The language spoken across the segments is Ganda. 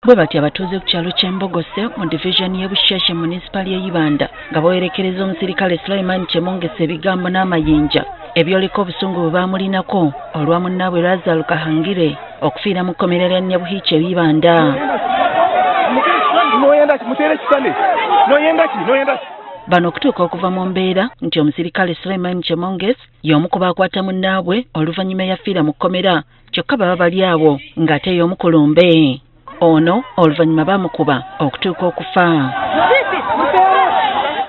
Bwe batyo abatuuze ku kyalo ky'Embogose mu divizoni y'e Busheshe munisipaali y'e Ibanda nga bawerekereza omusirikale Sulaiman Chemonges ebigambo n'amayinja ebyoleka obusungu bwe baamulinako olwa munnaabwe Lazaro Kahangire okufiira mu kkomera lya Nyabuhiiki e Ibanda. Bano okutuuka okuva mu mbeera nti omusirikale Sulaiman Chemonges y'omu ku baakwata munnaabwe oluvannyuma yafiira mu kkomera, kyokka baba bali awo ng'ate y'omu ku lumbe. Ono oluvannyuma baamukuba okutuuka okufa.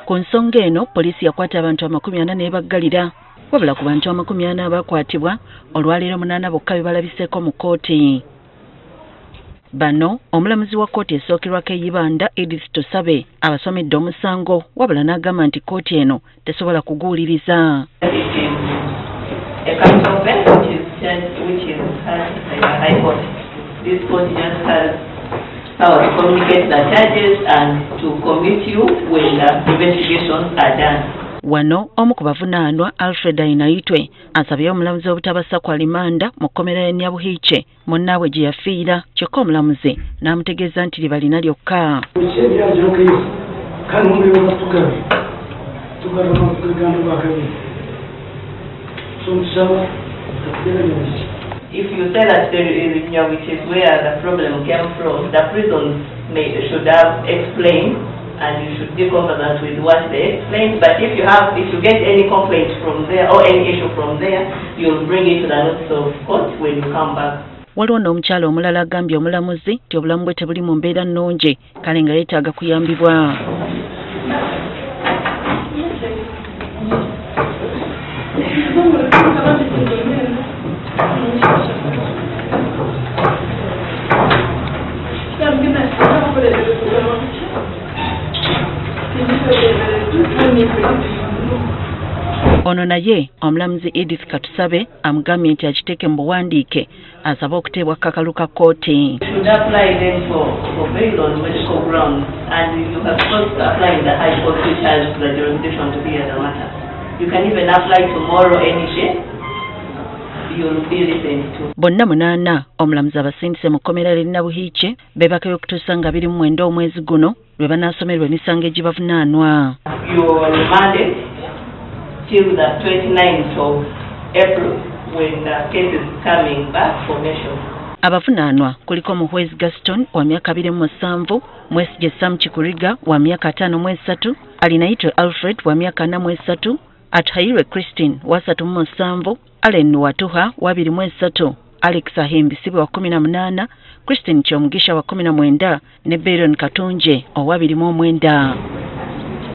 Ku nsonga eno poliisi yakwata abantu 40 n'ebaggalira, wabula ku bantu 40 abakwatibwa olwaleero 8 bokka be balabiseeko mu kkooti. Bano omulamuzi wa kkooti esookerwako e Ibanda Edith Tusabe abasomedde omusango, wabula n'agamba nti kkooti eno tesobola kuguwuliriza. This court just has power to communicate the charges and to commit you when the investigations are done. Wano omu ku bavunaanwa Alfred Ainaitwe asabye omulamuzi obutabassa ku alimanda mu kkomera ya Nyabuhiiche munnaabwe gye yafiira, kyokka omulamuzi n'amutegeeza nti libalina lyokka. If you say that there is which is where the problem came from, the prisons should have explained, and you should be conversant with what they explained. But if you get any complaint from there or any issue from there, you'll bring it to the notice of court when you come back. Waliwo n'omukyala omulala agambye omulamuzi nti obulamu bwe tebuli mu mbeera nnungi, kale nga yeetaaga kuyambibwa. Ono naye omulamuzi Edith Katusabe amugambye nti akiteeke mu buwandiike asabe okuteebwa kakalu ka kkooti. Bonna 8 omulamuzi abasindise mu kkomera ly'e Nyabuhiiche beebakayo okutuusa nga 29 omwezi guno lwe banaasomerwa emisango egibavunaanwa. Till the 29th of April when the case is coming back for mention. Abavunaanwa kuliko Muhwezi Gaston wa myaka 27, Mwesigye Sam Chikuriga wa myaka 53, Alinaitwe Alfred wa myaka 43, Athairwe Christine wa 37, Allen Watuha wa 23, Alex Ahimbisibwe wa 18, Christine Kyomugisha wa 19 ne Byron Katunje owa 29.